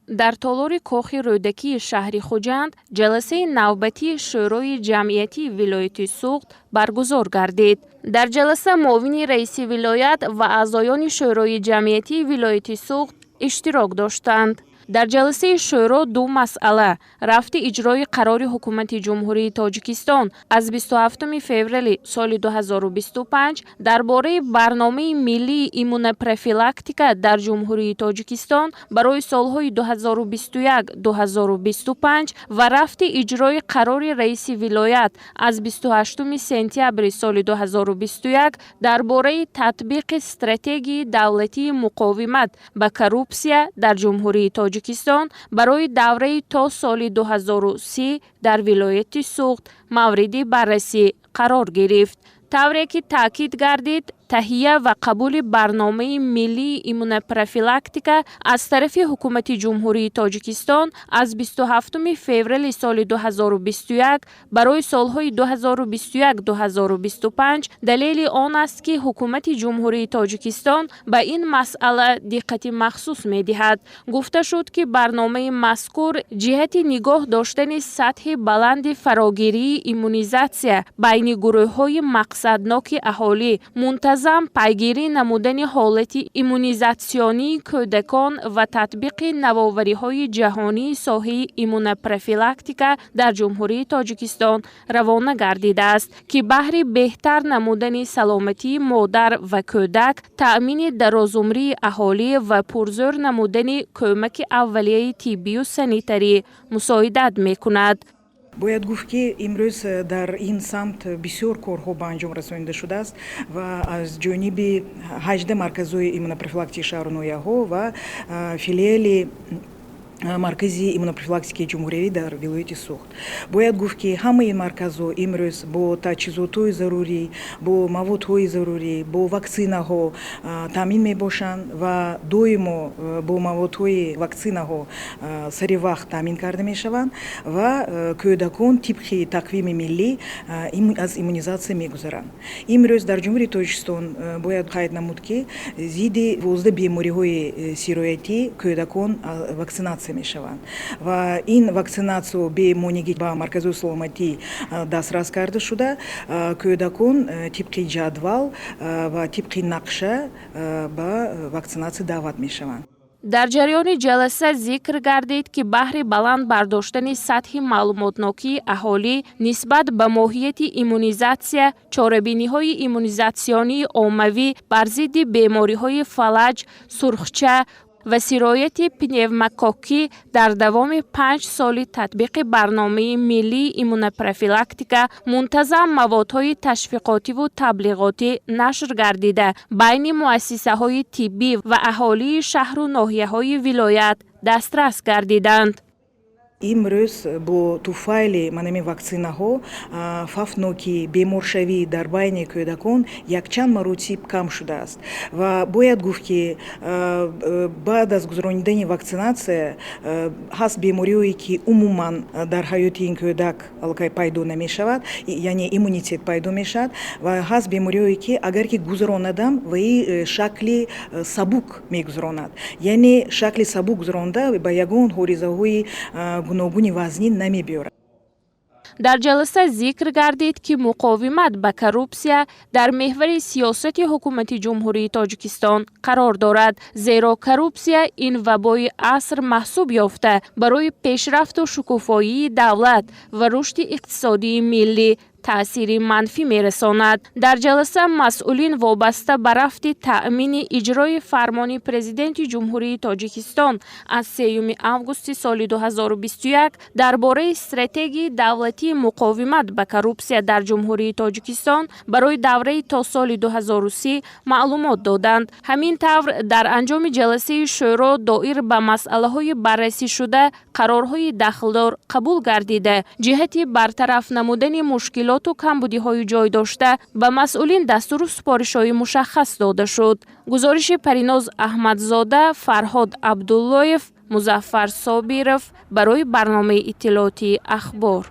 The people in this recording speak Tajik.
Дар толори Кохи Рӯдакии шаҳри Хуҷанд ҷаласаи навбатии Шӯрои ҷамъиятии вилояти Суғд баргузор гардид. Дар ҷаласа муовини раиси вилоят ва аъзоёни Шӯрои ҷамъиятии вилояти Суғд иштирок доштанд. Дар ҷаласаи шӯро ду масъала: рафти иҷрои қарори Ҳукумати Ҷумҳурии Тоҷикистон аз 27 феврали соли 2025 дар бораи барномаи миллии иммунопрофилактика дар Ҷумҳурии Тоҷикистон барои солҳои 2021-2025 ва рафти иҷрои қарори раиси вилоят аз 28 сентябри соли 2021 дар бораи татбиқи стратегияи давлатии муқовимат ба коррупсия дар Ҷумҳурии Тоҷикистон барои давраи то соли 2030 дар вилояти Суғд мавриди баррасӣ қарор гирифт. Тавре ки таъкид гардид, таҳия ва қабули барномаи миллии иммунопрофилактика аз тарафи Ҳукумати Ҷумҳурии Тоҷикистон аз 27 феврали соли 2021 барои солҳои 2021-2025 далели он аст, ки Ҳукумати Ҷумҳурии Тоҷикистон ба ин масъала диққати махсус медиҳад. Гуфта шуд, ки барномаи мазкур ҷиҳати нигоҳ доштани сатҳи баланди фарогирии иммунизатсия байни гурӯҳҳои мақсадноки аҳолӣ, мунтазам пайгирӣ намудани ҳолати иммунизатсионии кӯдакон ва татбиқи навовариҳои ҷаҳонии соҳаи иммунопрофилактика дар Ҷумҳурии Тоҷикистон равона гардидааст, ки баҳри беҳтар намудани саломатии модар ва кӯдак, таъмини дарозумрии аҳолӣ ва пурзӯр намудани кӯмаки аввалияи тиббию санитарӣ мусоидат мекунад. Бояд гуфт, ки имрӯз дар ин самт бисёр корҳо ба анҷом расонида шудааст ва аз ҷониби 18 марказҳои иммунопрофилактикии шаҳру ноҳияҳо ва филиали маркази иммунопрофилактикии ҷумҳуриявӣ дар вилояти Суғд. Бояд гуфт, ки ҳамаи ин марказҳо имрӯз бо таҷҳизотҳои зарурӣ, бо маводҳои зарурӣ, бо ваксинаҳо таъмин мебошанд ва доимо бо маводҳои ваксинаҳо сари вақт таъмин карда мешаванд ва кӯдакон тибқи тақвими миллӣ аз иммунизатсия мегузаранд. Имрӯз дар Ҷумҳурии Тоҷикистон бояд қайд намуд, ки зидди 12 бемориҳои сироятӣ кӯдакон ваксинатсия мешаванд ва ин ваксинатсия бемонеъгӣ ба марказҳои саломатӣ дастрас карда шуда, кӯдакон тибқи ҷадвал ва тибқи нақша ба ваксинатсия даъват мешаванд. Дар ҷараёни ҷаласа зикр гардид, ки баҳри баланд бардоштани сатҳи маълумотнокии аҳолӣ нисбат ба моҳияти иммунизатсия, чорабиниҳои иммунизатсионии оммавӣ бар зидди бемориҳои фалаҷ, сурхча ва сирояти пневмококкӣ дар давоми 5 соли татбиқи барномаи миллии иммунопрофилактика мунтазам маводҳои ташвиқотиву таблиғотӣ нашр гардида, байни муассисаҳои тиббӣ ва аҳолии шаҳру ноҳияҳои вилоят дастрас гардиданд. Имрӯз бо туфайли манами ваксинаҳо фавтнокӣ, беморшавӣ дар байни кӯдакон якчанд маротиб кам шудааст. Ва бояд гуфт, ки баъд аз гузаронидани ваксинатсия ҳаст бемориҳое, ки умуман дар ҳаёти ин кӯдак аллакай пайдо намешавад, яъне иммунитет пайдо мешавад, ва ҳаст бемориҳое, ки агар ки гузаронадам, ваи шакли сабук мегузаронад, яъне шакли сабук гузаронда, ба ягон ҳоризаҳои гуногуни вазнин намебиёрад. Дар ҷаласа зикр гардид, ки муқовимат ба коррупсия дар меҳвари сиёсати Ҳукумати Ҷумҳурии Тоҷикистон қарор дорад, зеро коррупсия ин вабои аср маҳсуб ёфта, барои пешрафту шукуфоии давлат ва рушди иқтисодии миллӣ таъсири манфӣ мерасонад. Дар ҷаласа масъулин вобаста ба рафти таъмини иҷрои фармони Президенти Ҷумҳурии Тоҷикистон аз 3 августи соли 2021 дар бораи стратегияи давлатии муқовимат ба коррупсия дар Ҷумҳурии Тоҷикистон барои давраи то соли 2030 маълумот доданд. Ҳамин тавр, дар анҷоми ҷаласаи шӯро доир ба масъалаҳои баррасӣшуда қарорҳои дахлдор қабул гардида, ҷиҳати бартараф намудани мушкилоту камбудиҳои ҷой дошта ба масъулин дастуру супоришҳои мушаххас дода шуд. Гузориши Париноз Аҳмадзода, Фарҳод Абдуллоев, Музаффар Собиров барои барномаи иттилоотии «Ахбор».